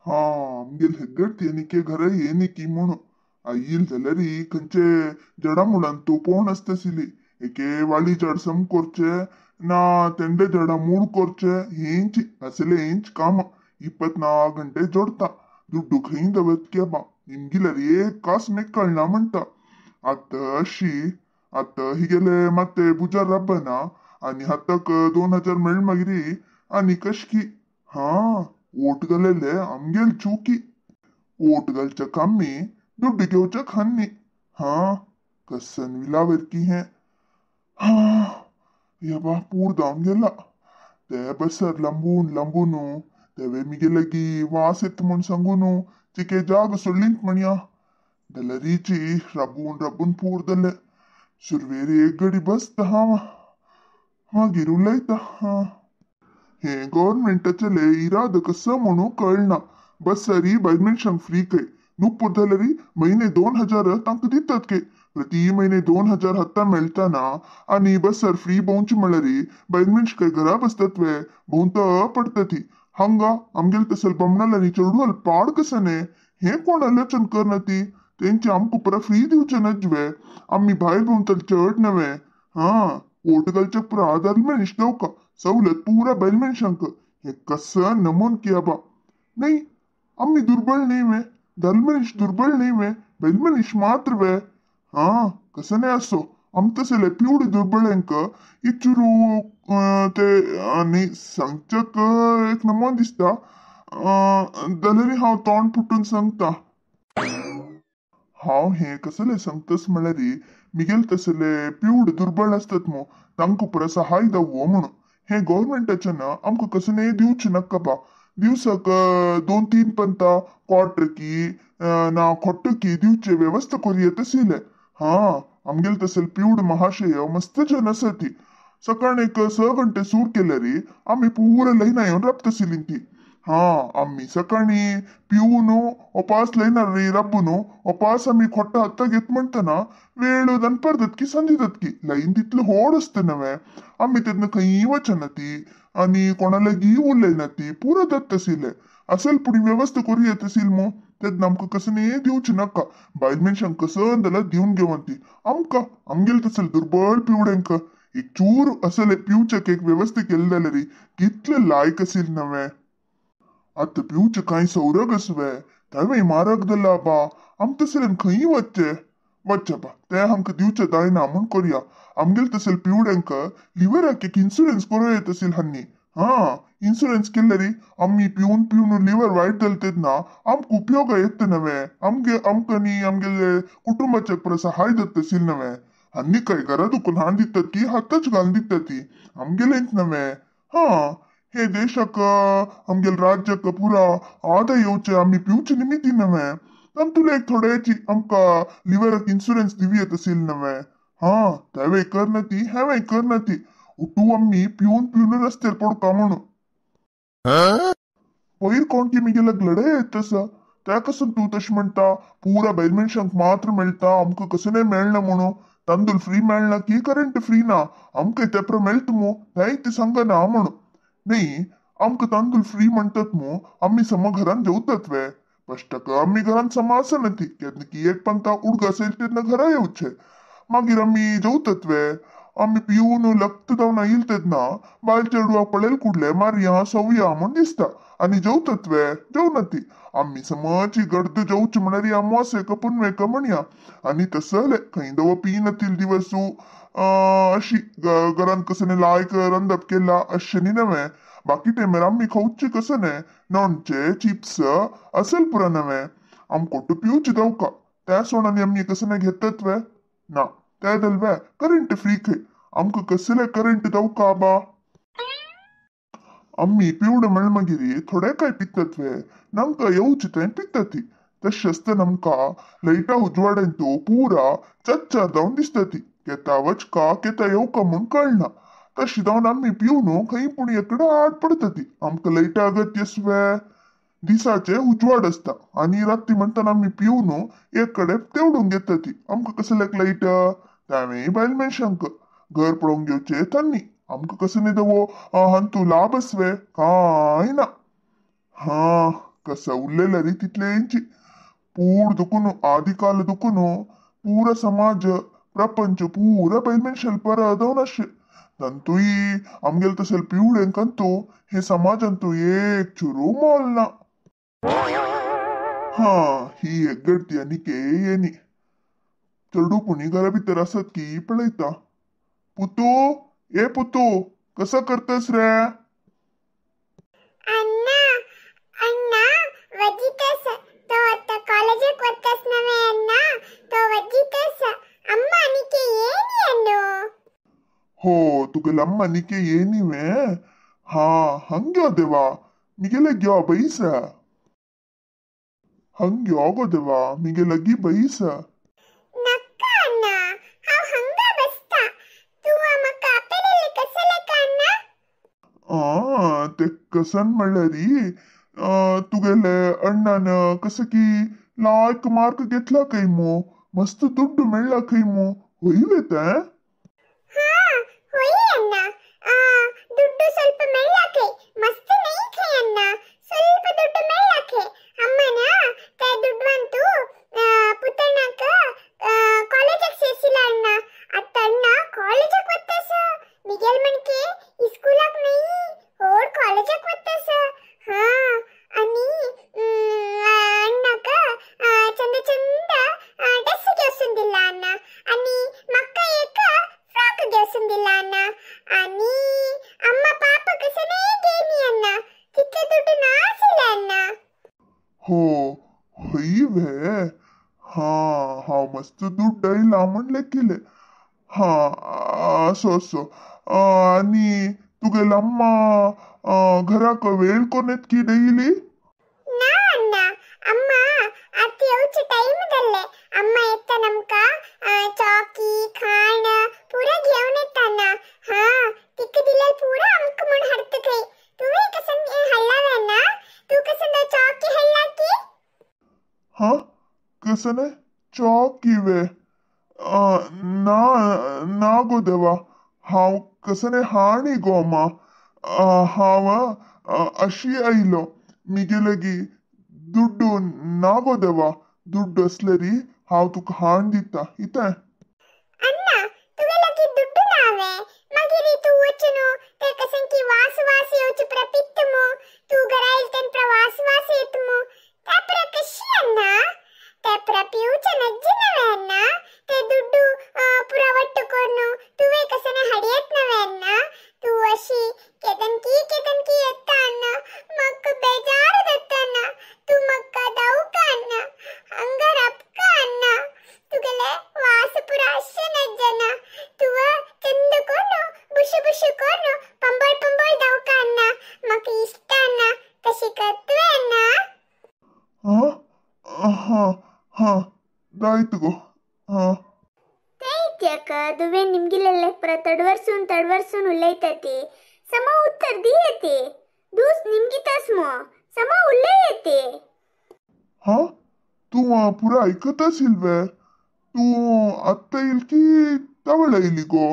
हा आमगेल हेगडती एनिके घर एनिकी म्हणून आईल जाल्यार खंयचे जडा मुळान तूं पोवन आसताशिल्ली. एके वाली झाड सम करचे ना तेंडे झाडां मूड करचे हेंच असले हेंच काम 24 घंटे जोडता. दुड्डू खंय दवत केबा निमगिल्यार एक कास मेकळना म्हणटा. आतां अशी आतां हिगेले मात्ते बुजार रब्बना आनी हाताक 2000 मेळ मागीर आनी कशकी. हा वोट घालेले आमगेल चुकी. वोट घालच्या आमी दुड्डू घेवच्या खान्नी. हा कसन विलावर की हें. हा यबा पूर जावन गेला. ते बसर लांबून लांबून तेवे मिगे लगी वास येता म्हूण सांगून चिके जाग सोडलींत म्हणया. जाल्यारीची राबून राबून पूर जाले. सुरवेर एक घडी बसता हांव मागीर उलयता. हा हें गव्हर्मेंटाचेले इराद कसो म्हणून कळना. बसरी बायल मनशांक फ्री खंय नुपूर जाल्यार म्हयने 2000 तांकां दितात के. प्रति म्हयने 2000 हत्ता मेळटाना आनी बसर फ्री भोंवची म्हळ्यार बायल मनशां काय घरा बसतात वे भोंवता पडटा ती. हांगा आमगेले तसले बमणाल्यानी चेडवाल पाड कसं हें कोण आलोचन करना ती. तेंचे आमकां पुरा फ्री दिवचे नजवे आमी भायर भोंवतले चड नवे. हा वोट घालचे पुरा आदार मनीस दवका सवलत पुरा बैल मनशांक. हें कसं नमून की आबा न्ही आमी दुर्बळ न्ही वे दाल मनीस दुर्बळ न्ही वे बैल मनीस मात्र वे. हा कसं नाही असो आम तसले पिवडे दुर्बळ्यांक इचुरू ते आनी सांगच्याक एक नमोन दिसता जाल्यार हांव तोंड फुटून सांगता. हांव हें कसलें सांगतास म्हळ्यार मिगेल तसले पिवडे दुर्बळ आसतात मू तांकां पुरा सहाय दावो म्हणून. हें गव्हर्मेंटाचें ना आमकां कसं न्ही दिवचें नाका बा. दिवसाक 2-3 पंता क्वार्टर की ना खोट्ट की दिवचे वेवस्था करूं येता आशिल्लें. हा आमगेले तसले पिवड महाशय मस्त जन आसा ती. सकाळ एक 6 घंटे सूर केल्यार आमी पुरा लयना येवन राबता आशिल्ली ती. हा आमी सकाळी पिवन ओपास लयनार राबून ओपास आमी खोट्टा हाता घेत म्हणटना वेळ दनपार जातकी सांजे जातकी लायन तितलो होड आसता नवें आमी तेन्ना खंयी वचना ती आनी कोणा लागीं उलयना ती पुरो जाता आशिल्लें. असल पूण वेवस्था करूं येता आशिल्ली मू तेन्ना आमकां कसं न्ही दिवचें नाका. बायल मनशांक कसं जाल्यार दिवन घेवन ती आमकां आमगेले तसले दुर्बळ पिवड्यांक एक चूर असले पिवच्याक एक वेवस्था केली जाल्यार कितले लायक आशिल्लें नवें. आतां पिवचें कांय सौरग आसवे तेंवूय म्हारग जाला बा. आम तसल्यान खंय वचचें वचचें बा तें आमकां दिवचें जायना म्हूण करया. आमगेले तसले पिवड्यांक लिवराक एक इन्शुरन्स करूं येता आशिल्लें हांणी. हा इन्शुरन्स केल्यार आमी पिवन पिवन लिवर वायट जालें तेन्ना आमकां उपयोग येता नवें. आमगे आमकां न्ही आमगेले कुटुंबाचे पुरा सहाय जाता आशिल्लें नवें. आनी काय घरा दुखून हाडून दितात की हातच घालून दितात ती आमगेलेंच नवें. हा हे देशाक आमगेले राज्याक पुरा आदाय येवचें आमी पिवचे निमित्ती नवें. तातूंतले एक थोड्याची आमकां लिवराक इन्शुरन्स दिवं येता आशिल्लें नवें. हा तेंवूय करना ती हेंवूय करना ती. उठू आमी पिवन पिवन रस्त्यार पडका म्हणून. पयर कोण की मिगेले लढाय येत आसा त्या कसं तूं तशें म्हणटा पुरा बैल मनशांक मात्र मेळटा आमकां कसं न्ही मेळना म्हणून. तांदूळ फ्री मेळना की करंट फ्री ना आमकां ते पुरा मेळटा मू तेंय ते सांगना म्हणून. न्ही आमकां तांदूळ फ्री म्हणटात मू आमी सम घरान जेवतात वे. फस्टाक आमी घरान समा आसना ती केन्ना की एक पंता उडगास येयले तेन्ना घरा येवचें मागीर आमी जेवतात वे. आमी पिवन लक्त जावन आयिल्ले तेन्ना बायल चेडवाक पळयल कुडले मारया सवया म्हूण दिसता आनी जेवतात वे जेवना ती. आमी समची गर्द जेवचे म्हळ्यार अमावास्येक पुनवेक म्हणया आनी तसले खंय दवो पिनातील दिवसू अशी घरान कसं लायक रंदप केला अशें न्ही नवें. बाकी टायमार आमी खावचे कसं न्ही नॉनचे चिप्स असेल पुरा नवें. आमकां टू पिवचे दवका त्या सोणांनी आमी कसं न्ही घेतात वे ना. ते जालें वे करंट फ्री खंय आमकां कसले करंट दवका बा. आमी पिवडे म्हळ्यार मागीर थोडे काय पितात वे नांकां येवचें तें पितात ती. तशें आसतना आमकां लायटा उजवाडांत पुरा चच्चार जावन दिसता ती. केता वचका केता येवका म्हूण कळना. तशें जावन आमी पिवन खंय पूण एकडे आड पडटा ती. आमकां लायटा अगत्य आसवे दिसाचे उजवाड आसता आनी राती म्हणटना आमी पिवन एक कडेन तेवडून घेता ती. आमकां कसल्याक लायट तेंवूय बायल मनशांक घर पळोवंक घेवचें तांणी. आमकां कसं न्ही दवो हांतू लाभ आसवे कांय ना. हा कसा उरलेला री तितलेंची पूर दुकुनु आदि काल दुकुनु पूरा समाज प्रपंच पूरा बैल मनशाल पर अदवनाशे तंतुई आमगेल तसेल पिवळेंकंतू हे समाजांतू एक चुरू मोल ना. हा ही एग्गडती आनी के येनी चेडू पुणी घरा भितर आसत की पळयता. पुतू ए पुतू कसं करतस रे? अण्णा अण्णा वजितस तो आता कॉलेजाक वतस नवे अण्णा तो वजितस अम्मा अनिके येनी अण्णू. हो तुगेल अम्मा अनिके येनी वे? हा हंग्यो देवा मिगेले ग्यो बैस हंग्यो ಆಗೋ ದೇವಾ ಮಿಗೆ ಲಗಿ ಬೈಸ. ನಕ್ಕ ಅಣ್ಣ ಹಾವ್ ಹಂಗ ಬಸ್ತಾ ತೂ ಮಕ್ಕ ಅಪ್ಪೆಲೆಲ್ಲ ಕಸಲಕ ಅಣ್ಣ. ಆ ते कसन म्हणल्यारी तुगेले अण्णान कसं की लायक मार्क घेतला खंय मु मस्त दुड्डू मेळ्ळा खंय मु होय वे तें? हा होय अण्ण ದುಡ್ಡು ಸ್ವಲ್ಪ मेळ्ळा खंय मस्त नाही खंय अण्ण ಸ್ವಲ್ಪ ದುಡ್ಡು मेळ्ळा खंय ಅಮ್ಮನ ते ದುಡ್ಡು ಪುತ್ತಣ್ಣಕ ಕಾಲೇಜಕ್ಕೆ ಸೇರಿಸಿಲ್ಲ ಅಣ್ಣ. ಅತ್ತ ಅಣ್ಣ ಕಾಲೇಜಕ್ಕೆ ಒತ್ತಸ ಮಿಗೆಲ್ ಮಣ್ಕೆ ಸ್ಕೂಲಾಗ ನೈ ಓಡ್ ಕಾಲೇಜಕ್ಕೆ ಒತ್ತಸ. ಹಾ आणि ಅಣ್ಣಕ ಚಂದ ಚಂದ ಡ್ರೆಸ್ घेवसुंदिಲ್ಲ ಅಣ್ಣ आणि ಮಕ್ಕ ಏಕ ಫ್ರಾಕ್ घेवसुंदिಲ್ಲ ಅಣ್ಣ आणि ಅಮ್ಮ ಪಾಪ ಕಸನೇ ಗೇನಿ ಅಣ್ಣ ತಿತ್ತ ದುಡ್ಡು ನಾಸಿಲ್ಲ ಅಣ್ಣ. हो होय वे? हा हांव मस्त दुड्ड आयला म्हण लेखिले. हा असो असो. आनी तुगेल अम्मा घराक वेळ कोण येत की डेली? ना ಅಣ್ಣ ಅಮ್ಮ ಅತಿ ಹೆಚ್ಚು ಟೈಮ್ ದಲ್ಲೆ ಅಮ್ಮ ಎತ್ತ ನಮ್ಕ ಚಾಕಿ खाण ಪೂರ घेऊन येताना. हा तिक दिलेल पूरा अमक म्हण हडत खंय. तुवें कसन हल्लावे अण्ण? तू कसन चाकी हल्ला की? हा कसने चॉकी वे? ना ना गो देवा हांव कसने हाणी गो अम्मा. हांव अशी आयलो मिगे लगी दुड्डू ना गो देवा दुड्डू असलेरी हांव तुका हाण दिता इतें. ಅಣ್ಣ तुगे लगी ದುಡ್ಡು ನಾವೆ ಮಗಿರಿ तू वचनु ते कसन की वास वास येवचे प्र पित्तमु तू घरा येल प्र वास वास येतमु त्या प्र कशी अण्ण ते प्र पिवचे नज्ज नवे अण्ण ते ದುಡ್ಡು ಪುರ ಒಟ್ಟು ಕೊರ್ನು तुवे कसने हडियत नवे अण्ण तू अशी केदनकी केदनकी येता अण्ण मक्क बेजार जाता अण्ण तू मक्का दावका अण्ण हंगा रपका अण्ण तुगेले वास पुरा अशें नज्जना तुव चंद कोर्नु बुशु बुशु कोर्नु पंबळ पंबळ दावका अण्ण म्हाका इश्ट अण्ण तशी करतुवे अण्ण. हा हा हा दायत गो. हा ತೈತ್ಯಕ ದುವೆ ನಿಮ್ಗಿಲೆಲ್ಲ ಪುರ ತಡವರ್ಸೂನ್ ತಡವರ್ಸೂನ್ ಉಲ್ಲೈತತಿ ಸಮ ಉತ್ತರ ದಿಯತಿ ದೂಸ್ ನಿಮ್ಗಿ ತಸ್ಮು ಸಮ ಉಲ್ಲೈಯತಿ. हा तूं पुरा ऐकतच इल्वे? तूं आत्तां येयल की तवळ येयली गो?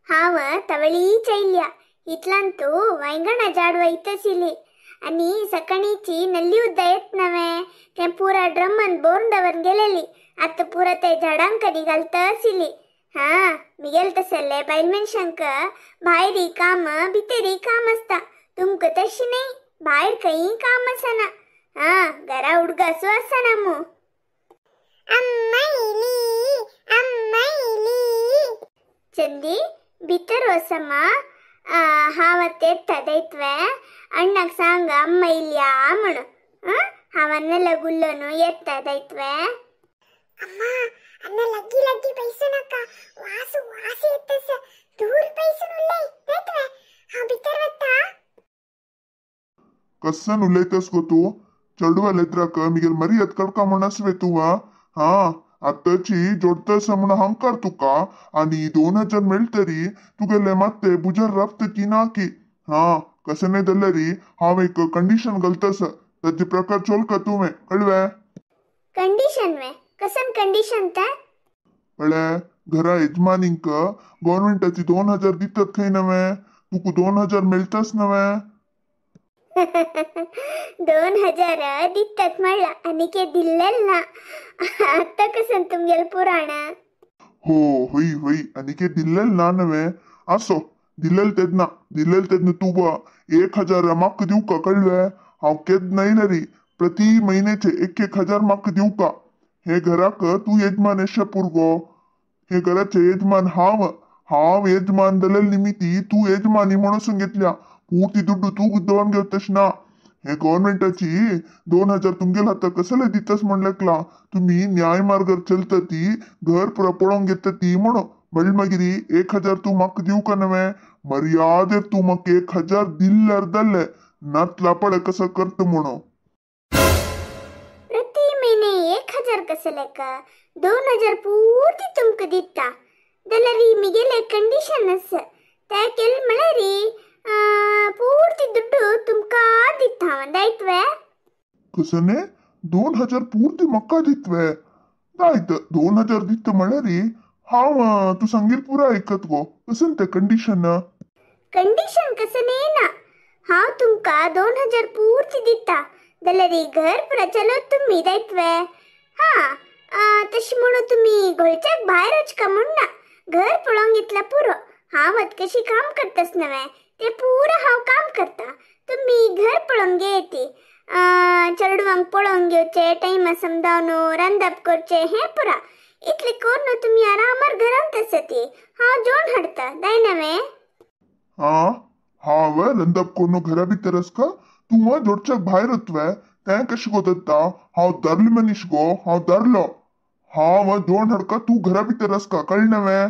हांव तवळी चैल्या इतलांतू वांयगणा झाड वयतशिली आणि सकाळीची नल्ली उद्दा येत नवे ते पुरा ड्रमन बोर्न दवर गेलेली आतां पुरा ते झाडांक कधी घालतशिली. हा मिगेल तसले बायल मनशांक भायरी काम भितरी काम आसता तुमकां तशी न्हय भायर खंयी काम आसना. हा घरा उडगासो आसना मू. अम्मा इली अम्मा इली. चंदी भितर वसम्मा हांव आतां येता दैत्वे अण्णाक सांग अम्मा इल्या म्हणून. हांव अन्ना गुल्लोन येता दैत्वे. अम्मा अण्ण लग्गी लग्गी बैसू नाका वास वास येतस दूर बैसून उलय दैत्वे हांव भितर वता. कसन उलयतस गो तूं? चेडवा लेत्राक मिगेल मर्याद कडका म्हण आसवे तूं. हा आत्ताची जोडतस म्हण हंकार तुका आनी 2000 मेळटरी तुगेले मात्ते बुजार राबत की ना की. हा कसने जाल्यारी हांव एक कंडिशन घालतस ताजे प्रकार चोलका तुवें कळवे? कंडिशन वे? कसन कंडिशन ते? पळे घरा यजमानींक गव्हर्मेंटाची 2000 दितात खंय नवे तुका 2000 मेळटाच नवे. 2000 दितात म्हणला आनी दिल्लेल ना. आत्ता कसं तुमगेल पुराण? हो होई होई आनी दिल्लेल ना नव्हे. असो दिल्लेल तेदना दिल्लेल तेदना तू बा 1000 माक दिवका का कळवे? हांव केन्ना येयले री प्रति महिन्याचे 1-1 हजार माक दिवका. हे घराक तू यजमान एशा पुरगो. हे घराचे यजमान हांव. हांव यजमान दलेल निमित्ती तू यजमानी म्हणून घेतल्या. पूर्ती दुड्डू तू गुद्दवान घेतस ना. हे गव्हर्नमेंटाची 2000 तुमगेल हाता कसले दितस म्हणलेकला तुम्ही न्याय मार्गार चलता ती घर पुरा पळोवंक घेता ती म्हणून. म्हणले मागीर 1000 तू म्हाका दिवका नव्हे? मर्यादेर तू म्हाका 1000 दिल्यार जाल्ले नातला पळय कसं करता म्हणून. प्रति महिने 1000 कसं लेका? 2000 पूर्ती तुमका दिता जाल्यार मिगेले कंडिशन आसा ते केले म्हळ्यार पूर्ती दुड्डू तुमका दिता हांव. दायतवे? कसं ने 2000 पूर्ती म्हाका दितवे? दायत 2000 दिता म्हळ्यार हांव तू सांगील पुरा ऐकत गो. कसं ते कंडिशन? कंडिशन कसं ना, हांव तुमका 2000 पूर्ती दिता जाल्यार घर पुरा चलत तुमी दायतवे? हा तशें म्हणून तुमी गोंयच्याक भायर वचका म्हूण ना, घर पळोवंक घेतला पुरो. हांव आतां कशी काम करतास नव्हे ते पुरो हांव काम करता. तुमी घर पळोवन घेयती चेडवांक पळोवन घेवचे टायमा समजावन रांदप करचें हें पुरा इतलें करून तुमी आरामार घरांत आसती. हांव जेवण हाडटा दाय नव्हे? हा हांव रंदप करून घरा भितर आसका तूं जोडच्याक भायर वतवे तें कशें गो दत्ता? हांव धरलो मनीस गो, हांव धरलो. हांव जेवण हाडका तूं घरा भितर आसका कळ्ळें नव्हे?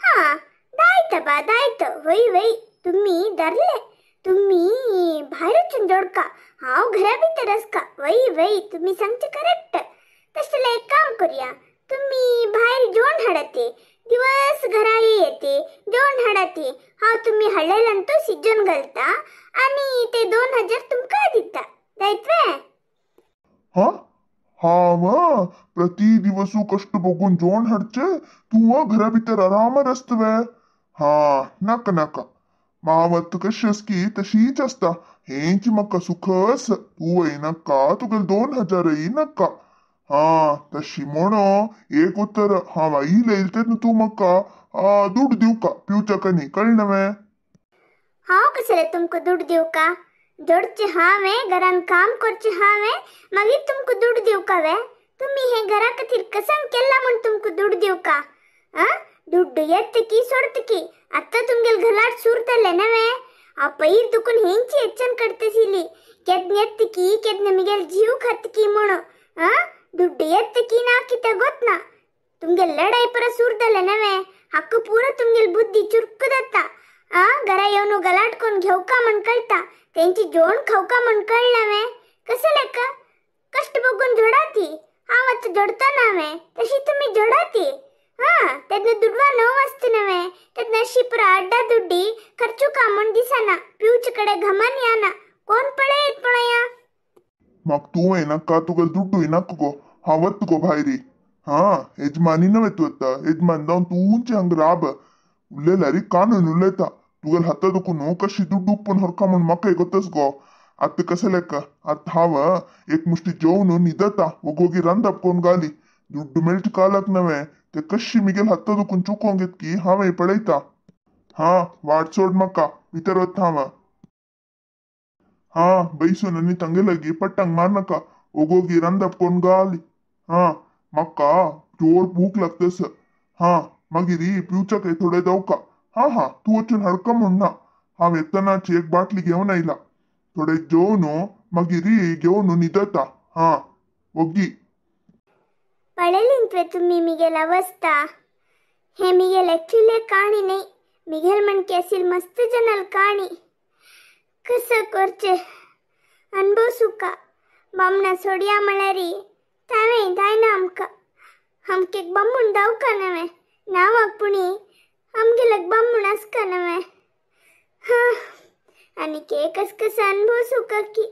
हा दायत बा दायत. वय वय तुम्ही धरले तुम्ही भायर वचून जोडका हांव घरा भितर आसका. वय वय तुम्ही सांगचे करेक्ट. तशें जाल्यार एक काम करुया, तुम्ही भायर जेवण हाडाते दिवस घरा येते जेवण हाडाते हांव तुम्ही हाडलेल्यान तो शिजोवन घालता आनी ते 2000 तुमकां दिता. दायतवे? हा हांव प्रति दिवसू कष्ट बघून जेवण हाडचे तूं घरा भितर आरामार आसतवे? हा नाका नाका. हांव आतां कशी आसकी तशीच आसता. हेंच म्हाका सुखस. तूं येनाका तुगेले 2000 नाका. हा तशी म्हणो एक उतर हांव आयले येयले तेन्ना तूं म्हाका दुड दिवका पिवच्याक न्ही कळ्ळें नव्हे? हांव कसले तुमकां दुड दिवका? जोडचे हांवें घरान काम करचें हांवें मागीर तुमकां दुड दिवका वे? तुमी हें घरा खातीर कसंग केला म्हूण तुमकां दुड दिवका? आ दुड्डू येत की सोडत की आतां तुमगेल घरात सुरतले नव्हे? हांव पयर दुखून हेंची येच्चन करतशिली केन्ना येत की केन्ना मिगेल जीव खात की म्हणून. आ दुड्डू येत की ना कितें गोत ना. तुमगेल लढाई परत सुरतले नव्हे? हक्क पुरो तुमगेल बुद्धी चुरक जाता. आ घरा येवन गलाट कोण घेवका म्हण कळटा तेंची जेवण खावका म्हण कळना. कसं लेका कष्ट बघून जोडाती. हांव आतां जोडता नव्हे तशी तुमी जोडाती. हा तेन्ना दुडवा णव वाजता नव्हे तेन्ना अशी पुरा अड्डा दुड्डी खर्चू का म्हण दिसना पिवचे कडे घमान याना कोण पळयत पळया. म्हाका तूं येनाका तुगेले दुड्डू येनाका गो. हांव वता गो भायरी. हा यजमानी नव्हे तूं आतां यजमान जावन तूंचे हांगा राब. उलयल्यार कानून उलयता. तुगेले हाता दुखून कशी दुड्डू उपून हरका म्हूण म्हाका गोतस गो. आतां कशें लेका आतां हांव एक मुश्टी जेवन न्हिदता वोगी रांदप करून घाली. दुड्डू मेळटा कालाक नव्हे ते कशी मिगेल हाता दुखून चुकोवंक येत की हांव पळयता. हा वाट सोड म्हाका भितर वता हांव. हा बैसून आनी तांगे लागीं पट्टांक मारनाका ओगोगी रांदप करून घाली. हा म्हाका जोर भूक लागतस. हा मागीर पिवच्याक थोडे दवका. हा हा तूं वचून हाडका म्हूण ना हांव येतनाची एक बाटली घेवन आयला. थोडे जेवन मागीर घेवन न्हिदता. हा वग्गी. पळयली तुवें तुमी मिगेल अवस्था? हे मिगेल एक्चुअली काणी न्ही मिगेल म्हणके असील मस्त जनल काणी. कसं करचें अनुभव सुका बामणा सोडया म्हळ्यार तावें जायना आमकां. आमकां एक बामूण दावका नव्हे नांवाक पुणी आमगेल्याक बामूण आसका नव्हे. हा आनी कस कसं अनुभव सुका की